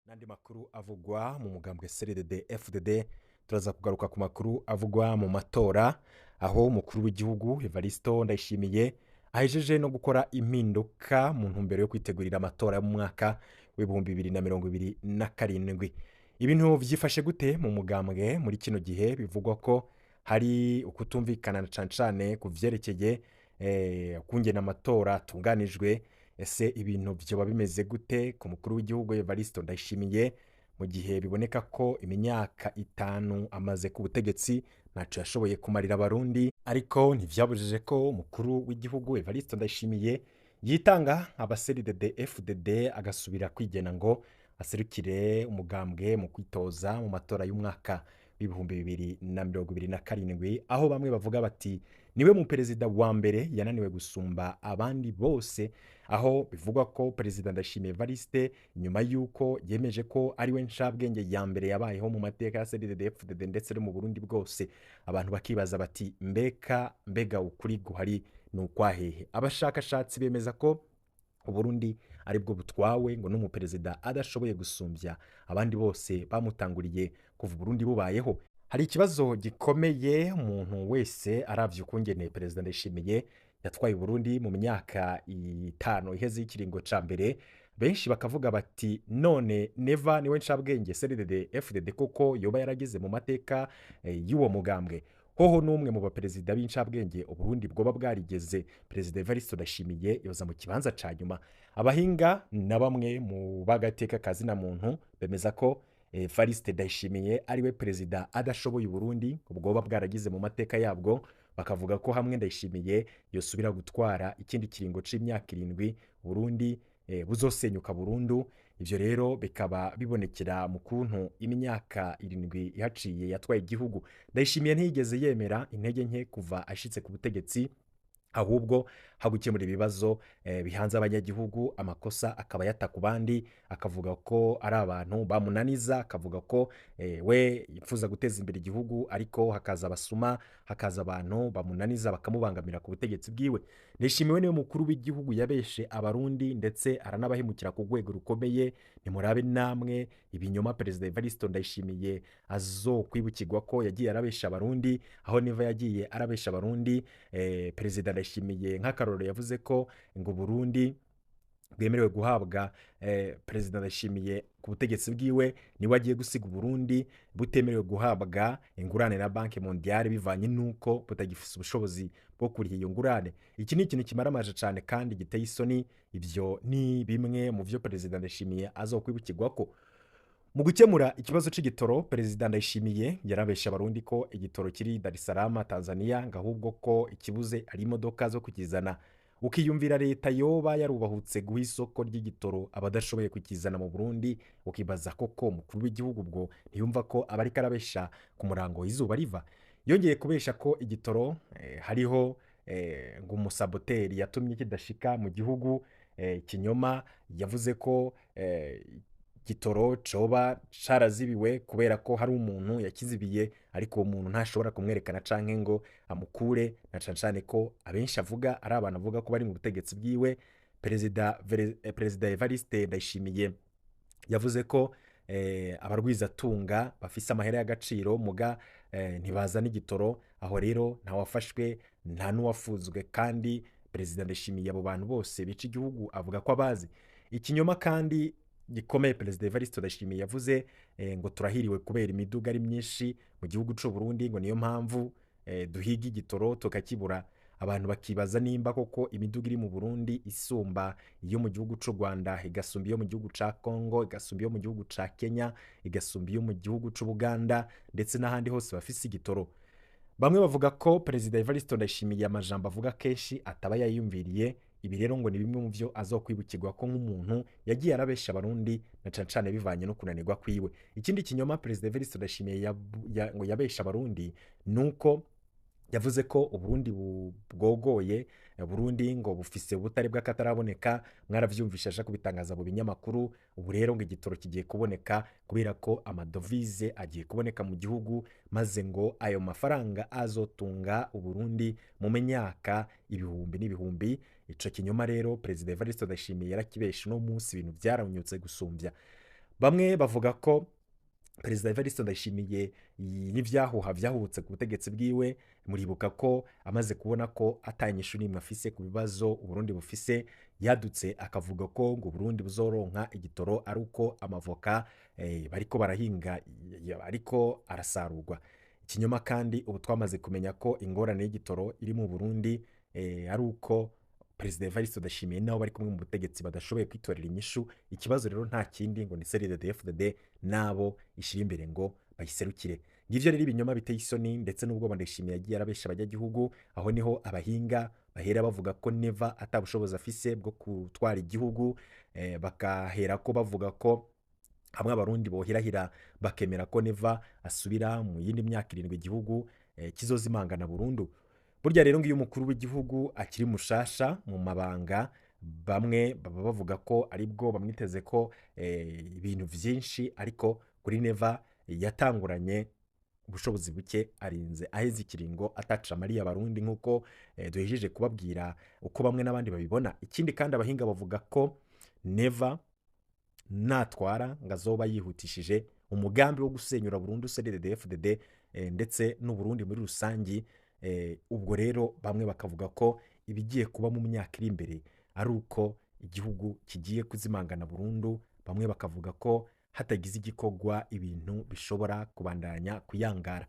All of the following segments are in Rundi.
N'andi makuru avugwa mu mugambwe CNDD FDD, turaza kugaruka ku makuru avugwa mu matora, aho umukuru w'igihugu Evaristo Ndayishimiye ahejeje no gukora impinduka mu ntumbero yo kwitegurira amatora yo mu mwaka w'2027. Ibintu vyifashe gute mu mugambwe muri kino gihe bivugwa ko hari ukutumvikana cane cane ku vyerekeye ukungene amatora atunganijwe? Ese ibintu vyoba bimeze gute ku mukuru w'igihugu Evaristo Ndayishimiye, mu gihe biboneka ko imyaka 5 amaze ku butegetsi ntaco yashoboye kumarira Abarundi? Ariko ntivyabujije ko umukuru w'igihugu Evaristo Ndayishimiye yitanga aba CNDD FDD, agasubira kwigena ngo aserukire umugambwe mu kwitoza mu matora y'umwaka w'2027, aho bamwe bavuga bati niwe mu perezida wa mbere yananiwe gusumba abandi bose, aho bivugwa ko perezida Ndayishimiye Evariste, nyuma y'uko yemeje ko ariwe ncabwenge ya mbere yabayeho mu mateka ya CNDD FDD ndetse no mu Burundi bwose, abantu bakibaza bati mbeka mbega ukuri guhari ni ukwahehe? Abashakashatsi bemeza ko Uburundi aribwo butwawe ngo n'umuperezida adashoboye gusumbya abandi bose bamutanguriye kuva Uburundi bubayeho. Hari ikibazo gikomeye umuntu wese aravye ukungene perezida Ndayishimiye yatwaye Uburundi mu myaka 5 iheze y'ikiringo ca mbere. Benshi bakavuga bati none Neva niwe ncabwenge CNDD FDD koko yoba yaragize mu mateka y'uwo mugambwe? Hoho n'umwe mu baperezida b'incabwenge Uburundi bwoba bwarigeze, perezida Evariste Ndayishimiye yoza mu kibanza ca nyuma. Abahinga na bamwe mu bagateka kazina muntu bemeza ko Evariste Ndayishimiye ariwe perezida adashoboye Uburundi bwoba bwaragize mu mateka yabwo. Bakavuga ko hamwe Ndayishimiye yosubira gutwara ikindi kiringo c'imyaka 7, Burundi buzosenyuka burundu. Ivyo rero bikaba bibonekera mu kuntu imyaka 7 ihaciye yatwaye igihugu. Ndayishimiye ntiyigeze yemera intege nke kuva ashitse ku butegetsi, ahubwo hagukemura ibibazo bihanze abanyagihugu, amakosa akaba yata ku bandi, akavuga ko ari abantu bamunaniza, akavuga ko we yifuza guteza imbere igihugu, ariko hakaza abasuma, hakaza abantu bamunaniza bakamubangamira ku butegetsi bwiwe. Ndayishimiye niwe mukuru w'igihugu yabeshe Abarundi ndetse aranabahemukira ku rwego rukomeye. Nimurabe namwe ibinyoma perezida Evariste Ndayishimiye azokwibukirwa ko yagiye arabesha Abarundi, aho Neva yagiye arabesha Abarundi. Perezida Ndayishimiye nk'akarorero yavuze ko ngo Burundi bwemerewe guhabwa perezida Ndayishimiye ku butegetsi bwiwe niwe agiye gusiga Burundi butemerewe guhabwa ingurane na Banque Mondiale, bivanye nuko butagifise ubushobozi bwo kuriha iyo ngurane. Iki ni ikintu kimaramaje cyane kandi giteye isoni. Ivyo ni bimwe mu vyo perezida Ndayishimiye azokwibukirwa ko mu gukemura ikibazo c'igitoro, perezida Ndayishimiye yarabesha Abarundi ko igitoro kiri Dar es Salaam Tanzania, ngo ahubwo ko ikibuze ari imodoka zo kukizana. Ukiyumvira leta yoba yarubahutse guha isoko ry'igitoro abadashoboye kukizana mu Burundi, ukibaza koko umukuru w'igihugu ubwo ntiyumva ko abariko arabesha ku murango izuba riva? Yongeye kubesha ko igitoro hariho ngo umusaboteri yatumye kidashika mu gihugu. Kinyoma yavuze ko gitoro coba carazibiwe kubera ko hari umuntu yakizibiye, ariko uwo muntu ntashobora kumwerekana canke ngo amukure, na cane cane ko abenshi avuga ari abantu avuga ko bari mu butegetsi bwiwe. Perezida Evariste Ndayishimiye yavuze ko abarwizatunga bafise amahera y'agaciro muga ntibazana igitoro. Aho rero nta wafashwe nta n'uwafuzwe, kandi perezida Ndayishimiye abo bantu bose bica igihugu avuga ko abazi. Ikinyoma kandi gikomeye perezida Evariste Ndayishimiye yavuze ngo turahiriwe kubera imiduga ari myinshi mu gihugu c'u Burundi, ngo niyo mpamvu duhiga igitoro tukakibura. Abantu bakibaza nimba koko imiduga iri mu Burundi isumba iyo mu gihugu c'u Rwanda, igasumba iyo mu gihugu ca Congo, igasumba iyo mu gihugu ca Kenya, igasumba iyo mu gihugu c'u Buganda ndetse n'ahandi hose bafise igitoro. Bamwe bavuga ko perezida Evariste Ndayishimiye amajambo avuga kenshi ataba yayumviriye. Ibi rero ngo ni bimwe mu vyo azokwibukirwa ko nk'umuntu yagiye arabesha Abarundi, na cane cane bivanye no kunanirwa kwiwe. Ikindi kinyoma perezida Evariste Ndayishimiye ngo yabesha Abarundi nuko yavuze ko Uburundi bwogoye, Burundi ngo bufise ubutare bw'akataraboneka. Mwaravyumvisha aja kubitangaza mu binyamakuru. Ubu rero ngo igitoro kigiye kuboneka kubera ko amadovize agiye kuboneka mu gihugu, maze ngo ayo mafaranga azotunga Uburundi mu myaka ibihumbi n'ibihumbi. Ico kinyoma rero perezida Evariste Ndayishimiye yarakibesha. Uno munsi ibintu vyaranyutse gusumbya. Bamwe bavuga ko Perezida Evariste Ndayishimiye n'ivyahuha vyahubutse ku butegetsi bwiwe. Muribuka ko amaze kubona ko atanyishu n'imwe afise ku bibazo Uburundi bufise, yadutse akavuga ko ngo Uburundi buzoronka igitoro ari uko amavoka bariko barahinga ariko arasarurwa. Ikinyoma. Kandi ubu twamaze kumenya ko ingorane y'igitoro iri mu Burundi ari uko Perezida Evariste Ndayishimiye nabo bari kumwe mu butegetsi badashoboye kwitorera inyishu. Ikibazo rero nta kindi, ngo ni CNDD-FDD nabo ishira imbere ngo bayiserukire. Ngivyo rero ibinyoma biteye isoni ndetse n'ubwoba Ndayishimiye yagiye arabesha abanyagihugu. Aho niho abahinga bahera bavuga ko Neva atabushobozi afise bwo gutwara igihugu, bakahera ko bavuga ko hamwe Abarundi bohirahira bakemera ko Neva asubira mu yindi myaka 7, igihugu kizozimangana burundu. Burya rero ngiyo umukuru w'igihugu akiri mushasha mu mabanga, bamwe baba bavuga ko aribwo bamwiteze ko ibintu vyinshi, ariko kuri Neva yatanguranye ubushobozi buke, arinze aheze ikiringo ataca amariye Abarundi, nk'uko duhejeje kubabwira uko bamwe n'abandi babibona. Ikindi kandi, abahinga bavuga ko Neva natwara ngo azoba yihutishije umugambi wo gusenyura burundu CNDD-FDD ndetse n'Uburundi muri rusangi. Ubwo rero bamwe bakavuga ko ibigiye kuba mu myaka iri imbere ari uko igihugu kigiye kuzimangana burundu. Bamwe bakavuga ko hatagize igikorwa ibintu bishobora kubandanya kuyangara.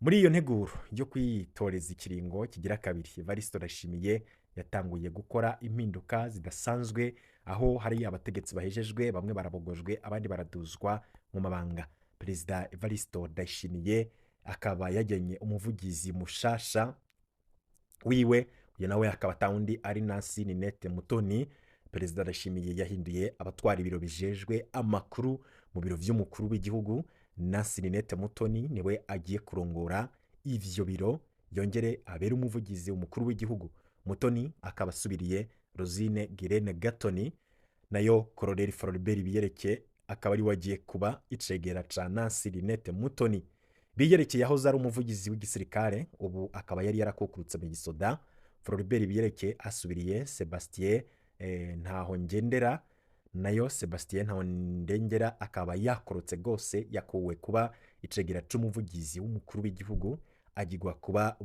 Muri iyo nteguro yo kwitoreza ikiringo kigira kabiri, Evariste Ndayishimiye yatanguye gukora impinduka zidasanzwe, aho hari abategetsi bahejejwe, bamwe barabogojwe, abandi baraduzwa mu mabanga. Perezida Evariste Ndayishimiye akaba yagenye umuvugizi mushasha wiwe, uyu nawe akaba atawundi ari Nancy Ninette Mutoni. Perezida Ndayishimiye yahinduye abatwara ibiro bijejwe amakuru mu biro vy'umukuru w'igihugu. Nancy Ninette Mutoni niwe agiye kurongora ivyo biro, yongere abere umuvugizi umukuru w'igihugu. Mutoni akaba asubiriye Rosine Girene Gatoni, nayo Colonel Floribert Biyereke akaba ari wagiye kuba icegera ca Nancy Ninette Mutoni. Biyereke yahoze ari umuvugizi w'igisirikare, ubu akaba yari yarakukurutse mu gisoda. Floribert Biyereke asubiriye Sebastien Ntaho Ngendera, nayo Sebastien Ntaho Ndengera akaba yakorotse gose, yakuwe kuba icegera c'umuvugizi w'umukuru w'igihugu, agirwa kuba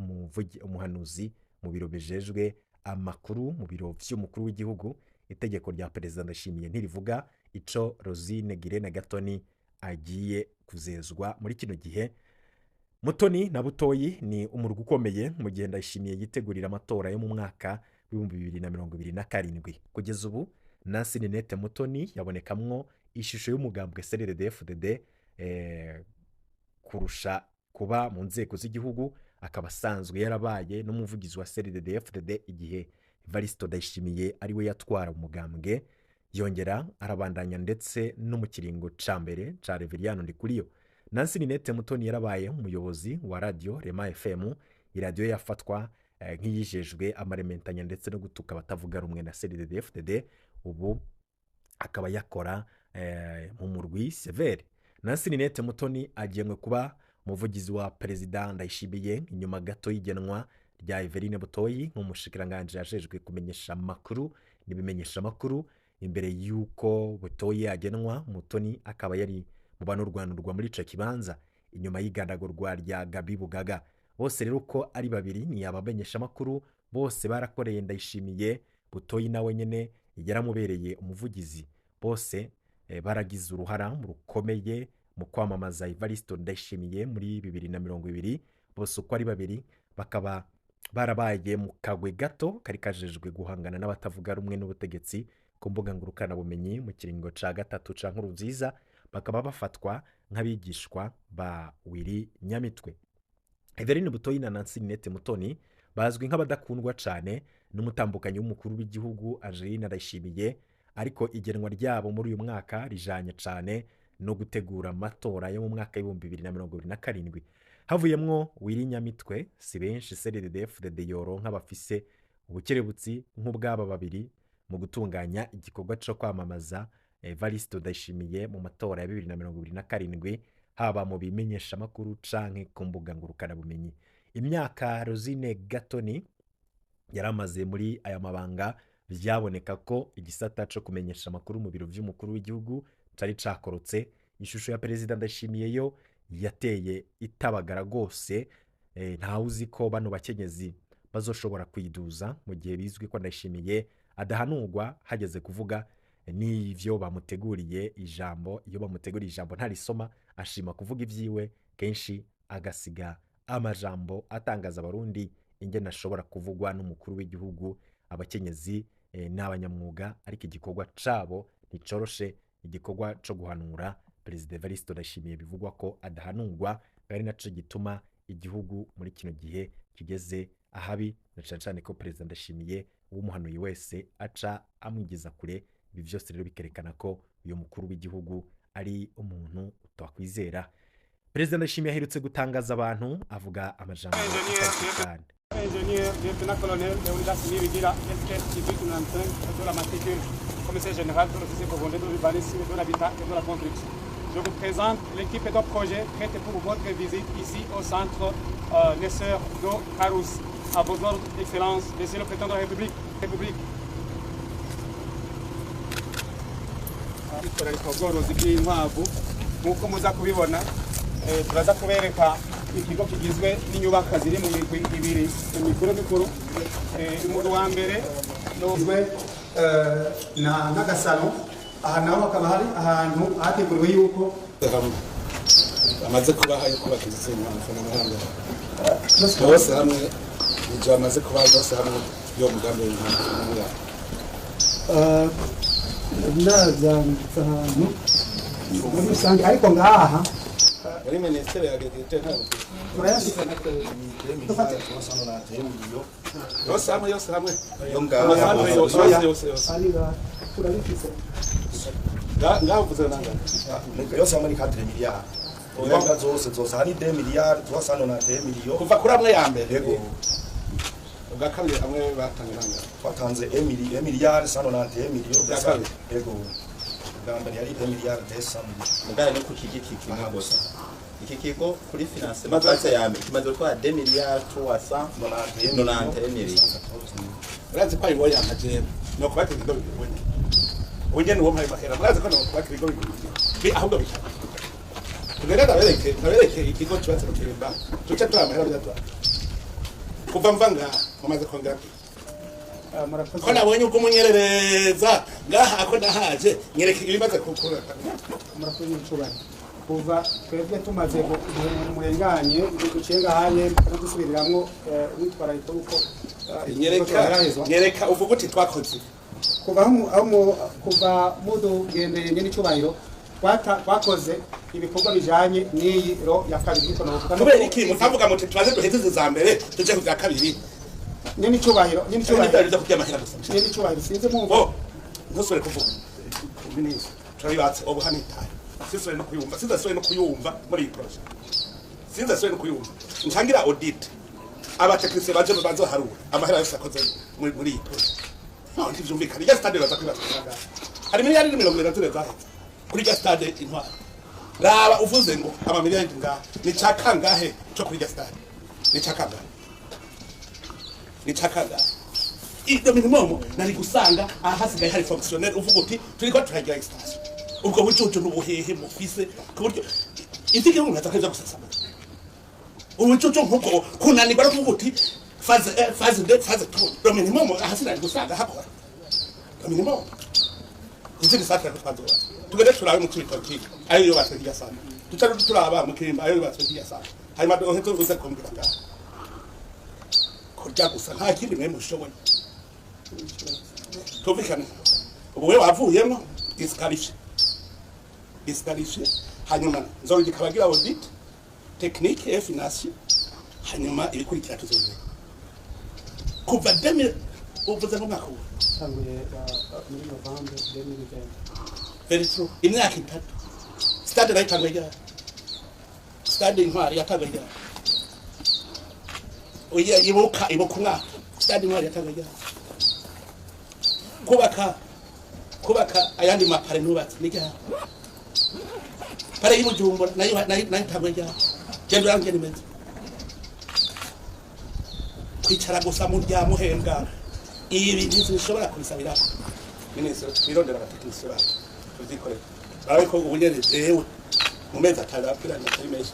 umuhanuzi mu biro bijejwe amakuru mu biro vy'umukuru w'igihugu. Itegeko rya Perezida Ndayishimiye ntirivuga ico Rosine Girene Gatoni agiye kuzezwa muri kino gihe. Mutoni na Butoyi ni umurwi ukomeye mu gihe Ndayishimiye yitegurira amatora yo mu mwaka w'2027. Kugeza ubu Nancy Ninette Mutoni yabonekamwo ishusho y'umugambwe CNDD-FDD kurusha kuba mu nzego z'igihugu, akaba asanzwe yarabaye n'umuvugizi wa CNDD-FDD igihe Evariste Ndayishimiye ari we yatwara umugambwe, yongera arabandanya ndetse no mu kiringo ca mbere ca Reveriyano Ndikuriyo. Nancy Ninette Mutoni yarabaye umuyobozi wa radio Rema FM, iradiyo yafatwa nk'iyijejwe amarementanya ndetse no gutuka abatavuga rumwe na CNDD-FDD, ubu akaba yakora mu murwi Severe. Nancy Ninette Mutoni agenwe kuba umuvugizi wa Perezida Ndayishimiye inyuma gato y'igenwa rya Everine Butoyi nk'umushikiranganje yajejwe kumenyesha amakuru n'ibimenyesha amakuru. Imbere y'uko Butoyi agenwa, Mutoni akaba yari mu banurwanurwa muri ico kibanza inyuma y'igandagurwa rya Gabi Bugaga. Bose rero uko ari babiri ni abamenyesha amakuru, bose barakoreye Ndayishimiye. Butoyi nawe nyene yaramubereye umuvugizi. Bose baragize uruhara mu rukomeye mu kwamamaza Evariste Ndayishimiye muri 2020. Bose uko ari babiri bakaba barabaye mu kagwe gato kari kajejwe guhangana n'abatavuga rumwe n'ubutegetsi ku mbuga ngurukanabumenyi mu kiringo ca gatatu ca Nkurunziza, bakaba bafatwa nk'abigishwa ba Willy Nyamitwe. Everine Butoyi na Nancy Ninette Mutoni bazwi nk'abadakundwa cane n'umutambukanyi w'umukuru w'igihugu Angeline Ndayishimiye, ariko igenwa ryabo muri uyu mwaka rijanye cane no gutegura amatora yo mu mwaka w'2027. Havuyemwo Willy Nyamitwe, si benshi CNDD-FDD yoronka bafise ubukerebutsi nk'ubw'aba babiri mu gutunganya igikorwa co kwamamaza Evariste Ndayishimiye mu matora ya 2027, haba mu bimenyeshamakuru canke ku mbuga ngurukanabumenyi. Imyaka Rosine Gatoni yaramaze muri aya mabanga, vyaboneka ko igisata co kumenyesha amakuru mu biro vy'umukuru w'igihugu cari cakorotse. Ishusho ya Perezida Ndayishimiye yo yateye itabagara rwose. Ntawe uzi ko bano bakenyezi bazoshobora kuyiduza mu gihe bizwi ko Ndayishimiye adahanurwa hageze kuvuga n'ivyo bamuteguriye ijambo. Iyo bamuteguriye ijambo ntarisoma, ashima kuvuga ivyiwe, kenshi agasiga amajambo atangaza Abarundi ingene ashobora kuvugwa n'umukuru w'igihugu. Abakenyezi n'abanyamwuga, ariko igikorwa cabo nticoroshe, igikorwa co guhanura Perezida Evariste Ndayishimiye bivugwa ko adahanurwa, ari naco gituma igihugu muri kino gihe kigeze ahabi, na cane cane ko Perezida Ndayishimiye uwumuhanuye wese aca amwigeza kure. Ibi vyose rero bikerekana ko uyu mukuru w'igihugu ari umuntu utakwizera. Perezida Ndayishimiye aherutse gutangaza abantu avuga amajambo atandukanye cyane. Ingénieur, lieutenant-colonel Léonidas Nibigira, SS 1895 de la matricule, commissaire général de l'officier burundais de l'urbanisme, de l'habitat et de la construction. Je vous présente l'équipe de projet prête pour votre visite ici au centre Naisseur de Karusi. À vos ordres, Excellence, Monsieur le Président de la République. République. Itwararika ubworozi bw'inkwavu nk'uko muza kubibona, turaza kubereka ikigo kigizwe n'inyubakwa ziri mu migwi ibiri mikuru mikuru. Umugwi wa mbere ugizwe n'agasalo, aha naho hakaba hari ahantu hateguriwe yuko amaze kubaha yo kubaka inzu z'inkwavu n'amahanga bose hamwe, ibyo bamaze kubaha bose hamwe yo mugambi w'inkwavu n'amahanga. Nazanditse ahantu muri rusange, ariko ngaha muri minisiteri ya agriculture ntabwo turayafite. Yose hamwe, yose hamwe. Yo ngaha. Amasambu yose yose yose yose. Ari ngaha turabifise. Ngaho uvuze nangana? Yose hamwe ni 4 miliyari. Imbwa zose zose hari 2 miliyari 391 millions. Kuva kuri amwe ya mbere? Yego. Ubwa kabiri amwe batanga nangana? Twatanze 1 miliyari 191 millions. Ubwa kabiri? Yego. Ubwa mbere yari 1 miliyari 200 millions. Mugabo ni ku kigiti kimwe gusa. Iki kigo kuri financement phase ya mbere kimaze gutwara 2 milliards 391 millions. Urazi ko ayiboye amajeri no kubaka ibigo bibiri unyene uwo mpaye mahera, murazi ko no kubaka ibigo bibiri ahubwo bitatu. Tugende ndabereke ikigo cyubatse mu Kirimba, tuce turi amahera byatwara kuva mva ngaha mumaze kongera Murakoze. Ko nabonye ubwo umunyerereza ngaha ako nahaje nyereka ibimaze kukura. Murakoze ncubane. Kuva twebwe tumaze murenganye duciye ngahanye no gusubiriramwo witwararika uko nyereka nyereka uvuga uti twakoze. Kuva aho kuva mudugendeye n'icyubahiro twakoze ibikorwa bijanye n'iyi ro ya kabiri, niko navuga. Kubera iki mutavuga muti tubaze duheze za mbere tuje ku bya kabiri? Nyene icyubahiro, nyene icyubahiro. Nyene kurya amahera gusa. Nyene icyubahiro, sinzi mwumva. Oh, ntusubire kuvuga minisitiri, turabibatse ubu hano itaye sinzasubire no kuyumva, sinzasubire no kuyumva muri iyi projet, sinzasubire no kuyumva. Ntangira audit, abatekinisiye baje bazoharura amahera yose akoze muri iyi projet. No ntivyumvikana. Irya stade baza kwibaza kangahe? Hari 74 miliyoni zaheze kuri irya stade Intwari. Raba uvuze ngo amamiliyari ngaha ni ca kangahe co kuri irya stade? Ni ca kangahe? Ni ca kangahe? Ibyo minimum nari gusanga ahasigaye hari fonctionnaire uvuga uti turiko turagira extension. Ubwo bucucu n'ubuhehe mufise ku buryo ivy'igihugu ntaza gusasama ubucucu nk'ubwo kunanirwa no kuvuga uti phase 1, phase 2, phase 3, le minimum ahasigaye gusanga hakora le minimum. Izindi satra ko twazubatse, tugende turabe mu Cibitoki ayo yubatse hirya sana, duca turaba mu Kirimba ayo yubatse hirya sana, hanyuma duheze uze kumbwira ngaha kurya gusa nta kindi mwe mushoboye. Tumvikane, ubu we wavuyemo disqualifié, disqualifié. Hanyuma nzorungika abagira audit technique et financier, hanyuma ibikurikira tuzobimenya. Kuva 2000, uvuze nk'umwaka ubu? Tanguye muri Novembre 2020. Very true, imyaka 3. Stade nayo itanguye ryari? Stade Intwari yatanguye ryari? Oya, ibuka, ibuka umwaka stade Intwari yatanguye ryari. Kubaka ayandi mapare nubatse ni ryari? Pare y'Ibujumbura nayo itanguye ryari? Genda urange nimeze kwicara gusa mu rya muhembwa, ibi ntizishobora kubisabira. Minisitiri, twirondera abatekinisiye bacu tuvyikorere. Ariko ubu nyene jewe mu mezi atanu apiranye atari menshi.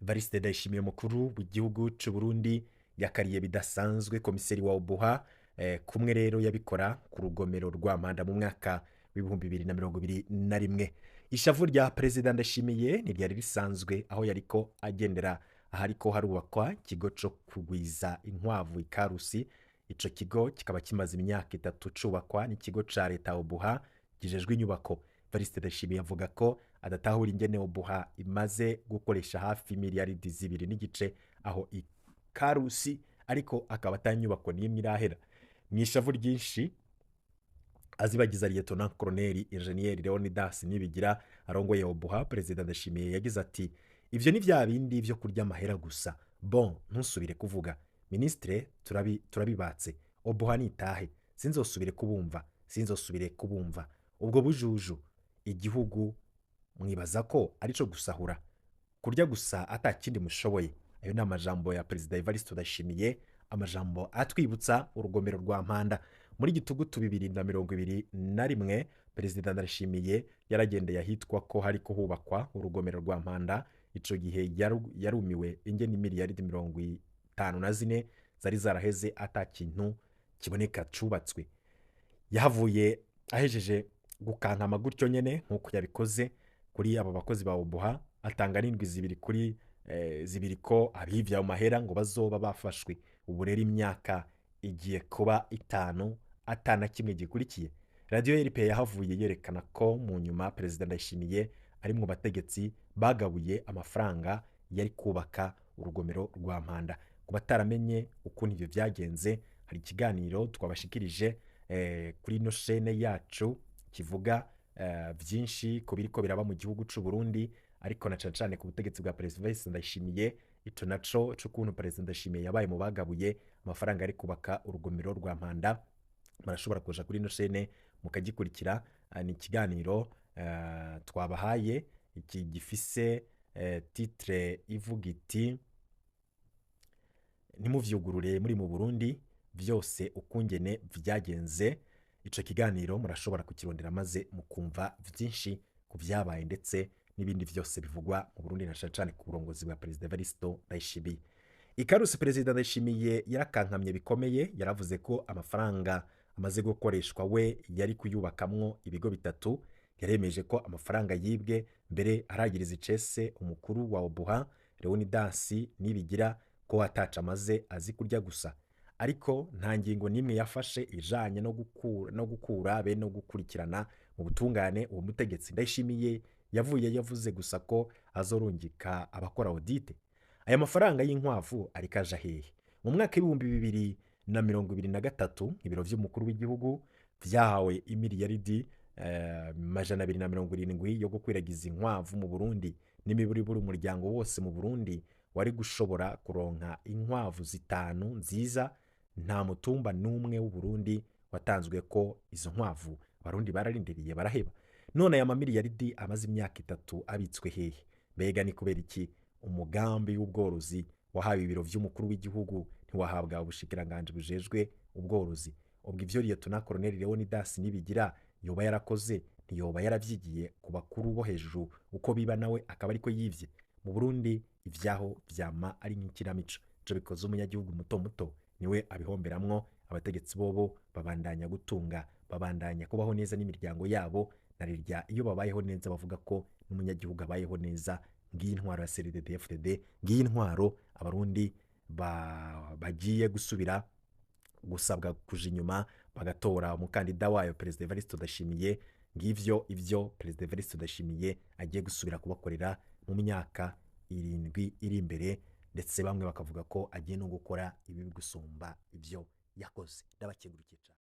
Evariste Ndayishimiye, umukuru w'igihugu c'u Burundi, yakariye bidasanzwe komiseri wa Obuha, kumwe rero yabikora ku rugomero rwa Mpanda mu mwaka w'2021. Ishavu rya Perezida Ndayishimiye ntiryari risanzwe aho yariko agendera ahariko harubakwa ikigo co kugwiza inkwavu ikarusi. Ico kigo kikaba kimaze imyaka 3 cubakwa n'ikigo ca leta Obuha gijejwe inyubako. Evariste Ndayishimiye avuga ko adatahura ingene Obuha imaze gukoresha hafi miliyaridi 2.5 aho ikarusi, ariko akaba atanyubako n'imwe irahera. Mu ishavu ryinshi azibagiza Lieutenant Colonel Ingenier Leonidas Nibigira arongoye Obuha, Perezida Ndayishimiye yagize ati: "Ivyo ni vya bindi vyo kurya amahera gusa. Bon, ntusubire kuvuga. Ministre, turabibatse. Obuha nitahe. Sinzosubire kubumva. Sinzosubire kubumva. Ubwo bujuju igihugu mwibaza ko arico gusahura. Kurya gusa atakindi mushoboye." Ayo ni amajambo ya Perezida Evariste Ndayishimiye, amajambo atwibutsa urugomero rwa Mpanda. Muri gitugutu 2021, Perezida Ndayishimiye yaragendeye ahitwa ko hariko hubakwa urugomero rwa Mpanda. Ico gihe yarumiwe ingene miliyaridi 54 zari zaraheze atakintu kiboneka cubatswe. Yahavuye ahejeje gukankama gutyo nyene nkuko yabikoze kuri abo bakozi ba Obuha, atanga n'indwi zibiri kuri zibiri ko abivya mu mahera ngo bazoba bafashwe. Ubu rero imyaka igiye kuba 5 atana kimwe gikurikiye. Radio RP yahavuye yerekana ko mu nyuma Perezida Ndayishimiye ari mu bategetsi bagabuye amafaranga yari kubaka urugomero rwa Mpanda. Ku bataramenye ukuntu ivyo vyagenze, hari ikiganiro twabashikirije kuri ino chaîne yacu kivuga vyinshi ku biriko biraba mu gihugu c'u Burundi, ariko na cane cane ku butegetsi bwa Perezida Ndayishimiye. Ico naco c'ukuntu Perezida Ndayishimiye yabaye mu bagabuye amafaranga ari kubaka urugomero rwa Mpanda, murashobora kuja kuri ino chaîne mukagikurikira. Ni ikiganiro twabahaye iki gifise titre ivuga iti: "Ntimuvyugurure muri mu Burundi, vyose ukungene vyagenze." Ico kiganiro murashobora kukirondera maze mukumva vyinshi ku vyabaye ndetse n'ibindi vyose bivugwa mu Burundi, na cane cane ku burongozi bwa Perezida Evariste Ndayishimiye. Ikarusi Perezida Ndayishimiye yarakankamye bikomeye, yaravuze ko amafaranga amaze gukoreshwa we yari kuyubakamwo ibigo 3. Yaremeje ko amafaranga yibwe, mbere aragiriza icese umukuru wa Obuha Leonidas Nibigira ko ataca amaze azi kurya gusa, ariko nta ngingo n'imwe yafashe ijanye no gukura be no gukurikirana mu butungane uwo mutegetsi. Ndayishimiye yavuye yavuze gusa ko azorungika abakora audit. Aya mafaranga y'inkwavu arikaja hehe? Mu mwaka 2023 ibiro vy'umukuru w'igihugu vyahawe imiliyaridi 270 yo gukwiragiza inkwavu mu Burundi. N'imiburiburi umuryango wose mu Burundi wari gushobora kuronka inkwavu 5 nziza. Nta mutumba n'umwe w'u Burundi watanzwe ko izo nkwavu. Abarundi bararindiriye baraheba. None aya mamiliyaridi amaze imyaka 3 abitswe hehe? Mbega ni kubera iki umugambi w'ubworozi wahawe ibiro vy'umukuru w'igihugu ntiwahabwa ubushikiranganje bujejwe ubworozi? Ubwo ivyo Lieutenant Colonel Leonidas Nibigira yoba yarakoze, ntiyoba yaravyigiye ku bakuru bo hejuru uko biba, nawe akaba ariko yivye? Mu Burundi ivyaho vyama ari nk'ikinamico. Ico bikoze umunyagihugu muto muto niwe abihomberamwo. Abategetsi bobo babandanya gutunga, babandanya kubaho neza n'imiryango yabo. Narirya iyo babayeho neza bavuga ko n'umunyagihugu abayeho neza. Ngiyi intwaro ya CNDD-FDD, ngiyi intwaro abarundi bagiye gusubira gusabwa kuja inyuma bagatora umukandida wayo Perezida Evariste Ndayishimiye. Ngivyo ivyo Perezida Evariste Ndayishimiye agiye gusubira kubakorera mu myaka 7 iri imbere, ndetse bamwe bakavuga ko agiye no gukora ibi gusumba ivyo yakoze. Ndabakengurukiye cyane.